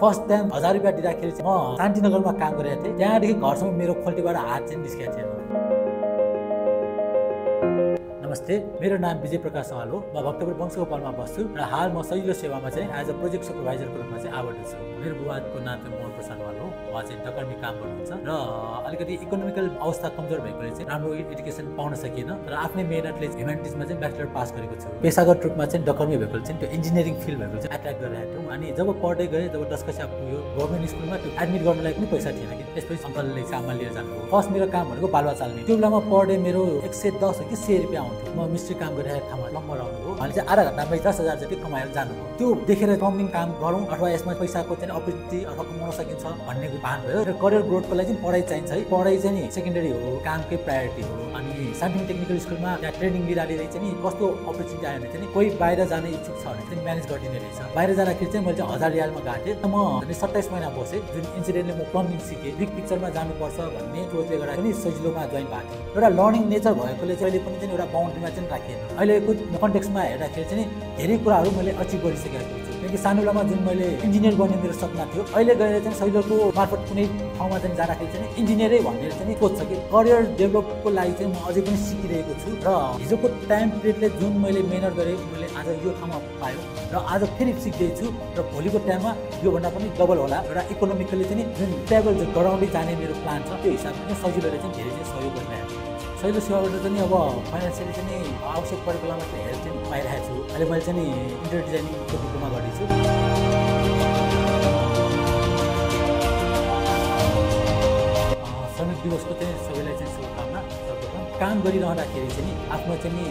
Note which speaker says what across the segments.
Speaker 1: First time 1000 रुपैयाँ दिँदाखेरि चाहिँ म शान्तिनगरमा काम गरेको थिएँ। त्यहाँदेखि घरसम्म मेरो खोल्टीबाट हात चाहिँ निस्केको थिएन। नमस्ते, मेरो नाम विजय प्रकाश सवाल हो। म भक्तपुर वंशगोपालमा बस्छु र हाल म सजिलो सेवामा चाहिँ एज अ प्रोजेक्ट सुपरभाइजरको रूपमा चाहिँ आबद्ध छु। मेरो बुबाको नाम चाहिँ मोहन प्रसाद सवाल हो। उहाँ चाहिँ डकर्मी काम गर्नुहुन्छ र अलिकति इकोनोमिकल अवस्था कमजोर भएकोले चाहिँ राम्रो एजुकेसन पाउन सकिएन र आफ्नै मेहनतले ह्युम्यानिटिजमा चाहिँ ब्याचलर पास गरेको छु। पेसागत रूपमा चाहिँ डकर्मी भएकोले चाहिँ त्यो इन्जिनियरिङ फिल्ड भएको चाहिँ एट्र्याक्ट गरिरहेको थियौँ। अनि जब पढ्दै गएँ, जब 10 कक्षा पुग्यो, गभर्मेन्ट स्कुलमा त्यो एडमिट गर्नलाई पनि पैसा थिएन कि। त्यसपछि अङ्कलले काममा लिएर जानुभयो। फर्स्ट मेरो काम भनेको बालुवा चाल्ने। त्यो बेलामा पढेँ, मेरो 110 हो कि 100 रुपियाँ आउँथ्यो। म मिस्त्री काम गरिरहेको ठाउँमा प्लम्बर आउनुभयो। उहाँले चाहिँ आधा घन्टामा 10,000 जति कमाएर जानुभयो। त्यो देखेर प्लम्बिङ काम गरौँ अथवा यसमा पैसाको चाहिँ अपर्च्युनिटी अथवा कमाउन सकिन्छ भन्ने भान भयो। र करियर ग्रोथको लागि चाहिँ पढाइ चाहिन्छ है। पढाइ चाहिँ नि सेकेन्डरी हो, कामकै प्रायोरिटी हो। अनि साइन्टिफिक टेक्निकल स्कुलमा त्यहाँ ट्रेनिङ लिँदाखेरि चाहिँ नि कस्तो अपर्च्युनिटी आयो भने चाहिँ कोही बाहिर जाने इच्छुक छ भने चाहिँ म्यानेज गरिदिने रहेछ। बाहिर जाँदाखेरि चाहिँ मैले चाहिँ 1000 रियालमा गएको थिएँ। म 27 महिना बसेँ। जुन इन्सिडेन्टले म प्लम्बिङ सिकेँ, बिग पिक्चरमा जानुपर्छ भन्ने सोचले गर्दा पनि सजिलोमा जोइन भएको थिएँ। एउटा लर्निङ नेचर भएकोले चाहिँ अहिले पनि चाहिँ एउटा बााउन्ड्रीमा चाहिँ राखिएन। अहिलेको कन्टेक्समा हेर्दाखेरि चाहिँ धेरै कुराहरू मैले अचिभ गरिसकेको छु। किनकि सानो बेलामा जुन मैले इन्जिनियर बन्ने मेरो सपना थियो, अहिले गएर चाहिँ सजिलोको मार्फत कुनै ठाउँमा चाहिँ जाँदाखेरि चाहिँ इन्जिनियरै भनेर चाहिँ सोच्छ कि करियर डेभलपको लागि चाहिँ म अझै पनि सिकिरहेको छु। र हिजोको टाइम पिरियडले जुन मैले मेहनत गरेँ, मैले आज यो ठाउँमा पायो र आज फेरि सिक्दैछु र भोलिको टाइममा योभन्दा पनि डबल होला। एउटा इकोनोमिकली चाहिँ जुन ट्राभल गराउँदै जाने मेरो प्लान छ, त्यो हिसाबले चाहिँ सजिलोले चाहिँ धेरै चाहिँ सहयोग गरिरहेको छु। सजिलो सेवाबाट चाहिँ अब फाइनेन्सियली चाहिँ आवश्यक परेको बेलामा चाहिँ हेल्प चाहिँ पाइरहेको छु। अहिले मैले चाहिँ इन्टेरियर डिजाइनिङको डिप्लोमा गर्दैछु। श्रमिक दिवसको चाहिँ सबैलाई चाहिँ शुभकामना। सर्वप्रथम काम गरिरहँदाखेरि चाहिँ आफ्नो चाहिँ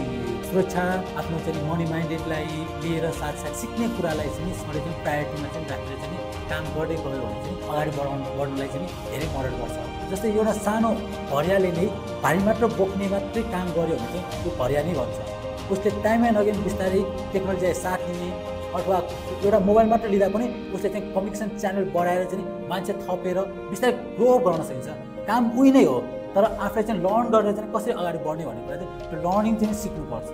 Speaker 1: सुरक्षा, आफ्नो चाहिँ मनी माइन्डेडलाई लिएर साथसाथ सिक्ने कुरालाई चाहिँ सधैँ चाहिँ प्रायोरिटीमा चाहिँ राखेर चाहिँ काम गर्दै गयो भने चाहिँ अगाडि बढ्नुलाई चाहिँ धेरै मद्दत गर्छ। जस्तै एउटा सानो भरियाले नै भारी मात्र बोक्ने मात्रै काम गर्यो भने चाहिँ त्यो भरिया नै भन्छ। उसले टाइम एन्ड अगेन बिस्तारै टेक्नोलोजीलाई साथ दिने अथवा एउटा मोबाइल मात्र लिँदा पनि उसले चाहिँ कम्युनिकेसन च्यानल बढाएर चाहिँ मान्छे थपेर बिस्तारै ग्रो गर्न सकिन्छ। काम उही नै हो, तर आफूलाई चाहिँ लर्न गरेर चाहिँ कसरी अगाडि बढ्ने भन्ने कुरा चाहिँ त्यो लर्निङ चाहिँ सिक्नुपर्छ।